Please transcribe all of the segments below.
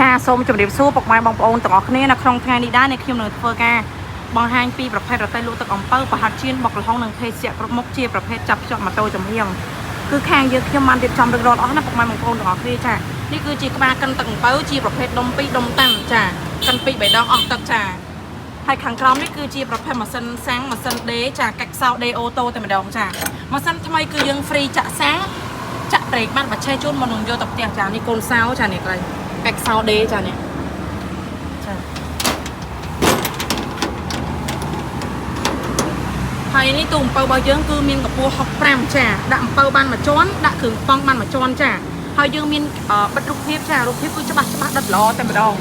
ចាសូមជម្រាបសួរពុកម៉ែបងប្អូនទាំងអស់គ្នានៅក្នុងថ្ងៃនេះដែរនេះខ្ញុំនឹងធ្វើការបង្ហាញពីប្រភេទរទេះលក់ទឹកអំពៅប្រហិតជៀនបុកល្ហុងនិងភេសជ្ជៈគ្រប់មុខជាប្រភេទចាប់ភ្ជាប់ម៉ូតូចំហៀងគឺខាងយើងខ្ញុំបានរៀបចំរួចរាល់អស់ណាពុកម៉ែបងប្អូនទាំងអស់គ្នាចានេះគឺជាក្បាលកិនទឹកអំពៅជាប្រភេទដុំ2ដុំតាំងចាកិន2 3ដងអស់ទឹកចាហើយខាងក្រោមនេះគឺជាប្រភេទម៉ាស៊ីនសាំងម៉ាស៊ីនដេចាកាច់សោដេអូតូតែម្ដងចាម៉ាស៊ីនថ្មីគឺយើង free ចាក់សាំងចាក់ប្រេកបានបច្ឆេជូនមុននឹងយកទៅផ្ទះចានេះកូនសោចានេះកន្លែងកាច់សោដេចានេះចាហើយនេះទូអំពៅរបស់យើងគឺមានកម្ពស់65ចាដាក់អំពៅបានមួយជាន់ដាក់គ្រឿងប៉ង់បានមួយជាន់ចាហើយយើងមានបិទរូបភាពចារូបភាពគឺច្បាស់ច្បាស់ដិតល្អតែម្ដង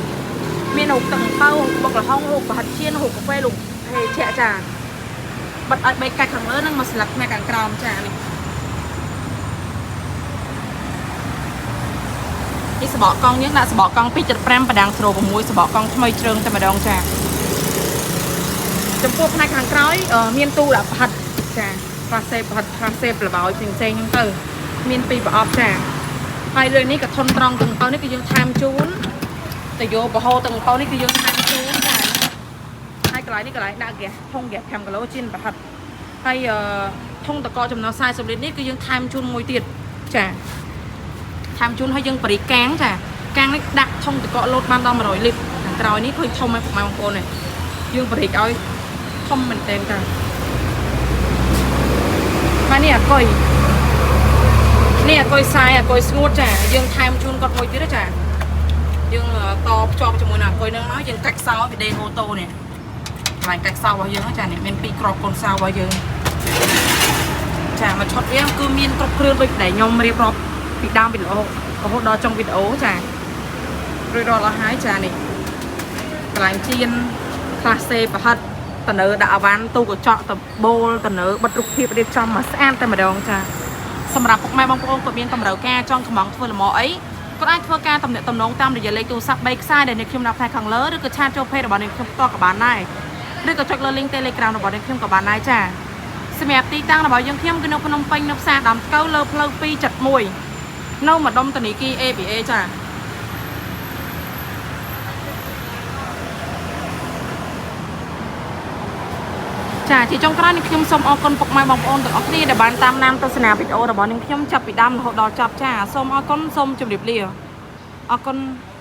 មានរូបទឹកអំពៅរូបបុកល្ហុងរូបប្រហិតជៀនរូបកាហ្វេរូបភេជ្ជៈចាបិទឲ្យបីកាច់ខាងលើនិងមួយស្លឹកផ្នែកខាងក្រោមចានេះនេះសបកកង់យើងដាក់សបកកង់2.5បដាំង06សបកកង់ថ្មីជ្រើងតែម្ដងចាចំពោះផ្នែកខាងក្រោយមានទូដាក់ប្រហិតចាផ្លាសេប្រហិតផ្លាសេប្របោយផ្សេងផ្សេងហ្នឹងទៅមានពីរប្រអប់ចាហើយលើនេះក៏ធន់ត្រង់ទាំងទៅនេះគឺយើងថែមជូនទៅយកបហោទាំងទៅនេះគឺយើងថែមជូនចាហើយកន្លែងនេះកន្លែងដាក់ហ្គាសធុងហ្គាស5គីឡូជាងប្រហិតហើយធុងតកចំណុះ40លីត្រនេះគឺយើងថែមជូនមួយទៀតចាថែមជូនឲ្យយើងបរិកាំងចាកាំងនេះដាក់ធុងតកលោតបានដល់100លីត្រខាងក្រោយនេះឃើញធំហើយពុកម៉ែបងប្អូននេះយើងបរិកឲ្យធំមែនទែនចាហើយនេះអាកុយនេះអាកុយសាយអាកុយស្ងួតចាយើងថែមជូនគាត់មួយទៀតចាយើងតភ្ជាប់ជាមួយនឹងអាកុយនឹងមកយើងកាច់សោវីដេអូតូនេះកន្លែងកាច់សោរបស់យើងចានេះមានពីរគ្រាប់កូនសោរបស់យើងចាមួយឈុតវាគឺមានគ្រប់គ្រឿងដូចដែលខ្ញុំរៀបរាប់ពីដើមវីដេអូរហូតដល់ចុងវីដេអូចារួចរាល់អស់ហើយចានេះកន្លែងជៀនក្លាសេប្រហិតតនៅដាក់អវ៉ាន់ទូកញ្ចក់តបូលតនៅបិទរូបភាពរៀបចំមកស្អាតតែម្ដងចាសម្រាប់ពុកម៉ែបងប្អូនគាត់មានតម្រូវការចង់កំងធ្វើលម្អអីគាត់អាចធ្វើការតំណាក់តំណងតាមរយៈលេខទូរស័ព្ទ3ខ្សែដែលអ្នកខ្ញុំដាក់ផ្នែកខាងលើឬក៏ឆាតចូល page របស់អ្នកខ្ញុំផ្ទាល់ក៏បានដែរឬក៏ចុចលើ link Telegram របស់អ្នកខ្ញុំក៏បានដែរចាសម្រាប់ទីតាំងរបស់យើងខ្ញុំគឺនៅភ្នំពេញនៅផ្សារដើមថ្កូវលើផ្លូវ271នៅម្ដុំធនីគារ ABA ចាចាជាចុងក្រោយនេះខ្ញុំសូមអរគុណពុកម៉ែបងប្អូនទាំងអស់គ្នាដែលបានតាមដានទស្សនាវីដេអូរបស់នាងខ្ញុំចាប់ពីដើមរហូតដល់ចប់ចាសូមអរគុណសូមជម្រាបលាអរគុណ។